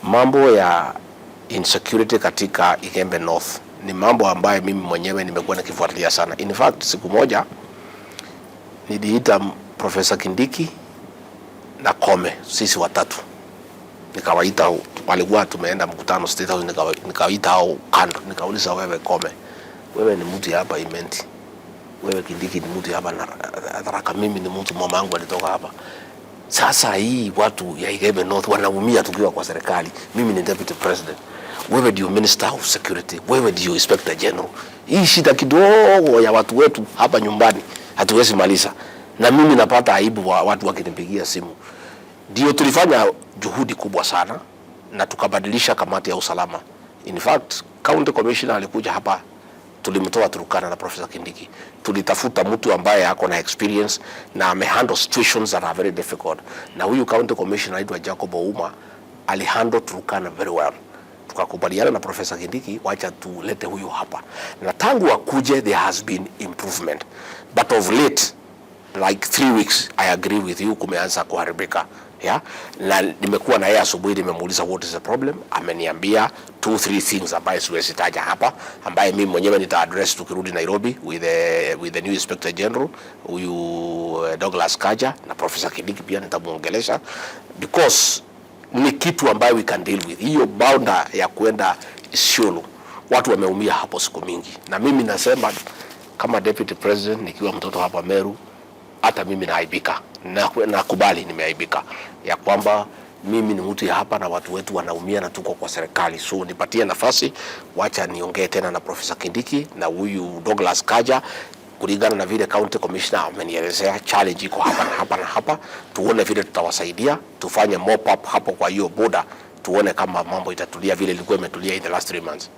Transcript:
Mambo ya insecurity katika Igembe North ni mambo ambayo mimi mwenyewe nimekuwa nikifuatilia sana. In fact, siku moja niliita Profesa Kindiki na Koome, sisi watatu, nikawaita, walikuwa tumeenda mkutano State House, nikawaita hao kando, nikauliza, "Wewe Koome, wewe ni mtu ya hapa Imenti, wewe Kindiki ni mtu ya hapa na Tharaka, mimi ni mtu mama yangu alitoka hapa. Sasa hii watu ya Igembe North wanaumia tukiwa kwa serikali. Mimi ni deputy president, wewe ndio minister of security, wewe ndio inspector general. Hii shida kidogo ya watu wetu hapa nyumbani hatuwezi maliza, na mimi napata aibu wa watu wakinipigia simu." Ndio tulifanya juhudi kubwa sana na tukabadilisha kamati ya usalama. In fact, county commissioner alikuja hapa, tulimtoa Turkana na Professor Kindiki. Tulitafuta mtu ambaye ako na experience na amehandle situations that are very difficult, na huyu county commissioner anaitwa Jacob Ouma alihandle Turkana very well. Tukakubaliana na Professor Kindiki, wacha tulete huyu hapa, na tangu akuje there has been improvement, but of late, like 3 weeks, I agree with you, kumeanza kuharibika, yeah? Na nimekuwa na yeye asubuhi, nimemuuliza what is the problem, ameniambia two three things ambaye siwezi taja hapa, ambaye mimi mwenyewe nita address tukirudi Nairobi with the new inspector general huyu Douglas Kanja, na Professor Kindiki pia nitamuongelesha because ni kitu ambayo we can deal with. Hiyo boundary ya kwenda Isiolo watu wameumia hapo siku mingi, na mimi nasema kama deputy president nikiwa mtoto hapa Meru, hata mimi naaibika na nakubali nimeaibika ya kwamba mimi ni mtu ya hapa na watu wetu wanaumia na tuko kwa serikali, so nipatie nafasi, wacha niongee tena na Professor Kindiki na huyu Douglas Kanja kulingana na vile county commissioner amenielezea challenge iko hapa na hapa na hapa, tuone vile tutawasaidia, tufanye mop up hapo kwa hiyo border, tuone kama mambo itatulia vile ilikuwa imetulia in the last 3 months.